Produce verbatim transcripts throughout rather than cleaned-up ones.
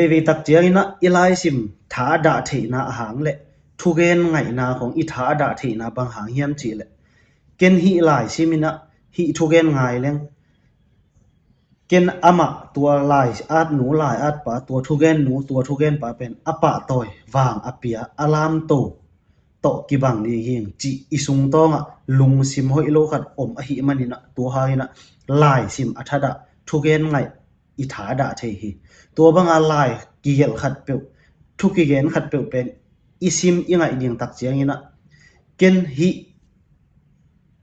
Veivei tak ciangin ah i laisim tha a dah theihna a hang le thugen ngaihna khong i tha a dah theihna bang hang hiam cih leh, ken hih laisim in ah hih thugen ngai leng, ken amah tua lai atnu lai atpa, tua thugennu tua thugenpa pen a pahtawi, vang a pia, a lamto tawh kibang ding hi ing cih i sungtawngah lungsim hoih lo khat om ahih manin ah tua hangin ah laisim a thadah thugen ngaih i thadah thei hi. Tua banga lai kigelh khatpeuh, thu kigen khatpeuh pen i sim i ngaih ding tak ciangin ah ken hih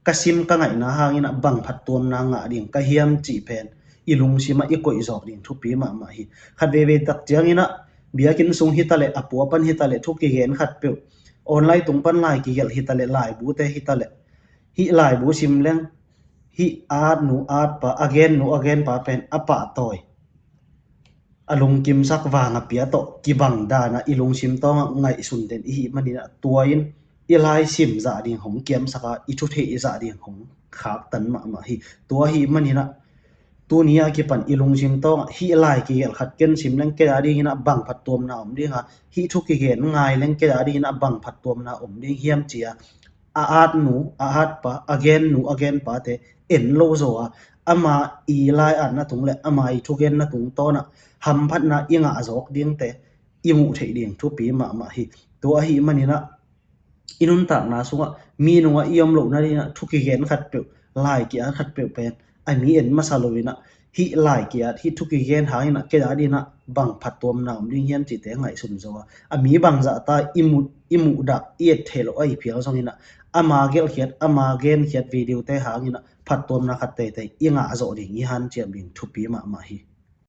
ka sim ka ngaihna hangin ah bang phattuamna ngah ding ka hiam cih pen i lungsimah i koih zawk ding thupi mahmah hi. Khat veivei tak ciangin ah biakinn sung hitaleh, a pua pan hitaleh, thu kigen khatpeuh, online tung pan lai kigelh hitaleh, laibute hitaleh, hih laibu sim leng hih atnu atpa, a gennu a genpa pen a pahtawi, a lungkimsak, vang a pia tawh kibang dana i lungsim tawngah ngaihsun den i hih manin ah tua in i laisim zah ding hong kiamsak a, i thutheih zah ding hong khaktan mahmah hi. Tua ahih manin ah tuni a kipan i lungsim tawngah hih lai kigelh khat ken sim leng kei a dingin ah bang phattuamna om ding a, hih thu kigen ngai leng kei a dingin ah bang phattuamna om ding hiam ci a, a atnu a atpa, a gennu a genpate en lo zaw a, ama i lai atna tung le ama i thugenna tungtawn ah hamphatna i ngah zawk dingte i muh theih ding thupi mahmah hi. Tua ahih manin ah i nuntakna sungah mi nungah i om lohna dingin ah thu kigen khatpeuh, lai ki-at khatpeuh pen a mi en masa loin ah hih lai ki-at, hih thu kigen hangin ah kei a dingin ah bang phattuamna om ding hiam cihte ngaihsun zaw a, a mi bangzah ta i muh, i muhdah, i et theih loh ahih phial zongin ah ama gelhkhiat, ama genkhiat videote hangin ah phattuamna khat teitei i ngah zawh ding, i hanciam ding thupi mahmah hi.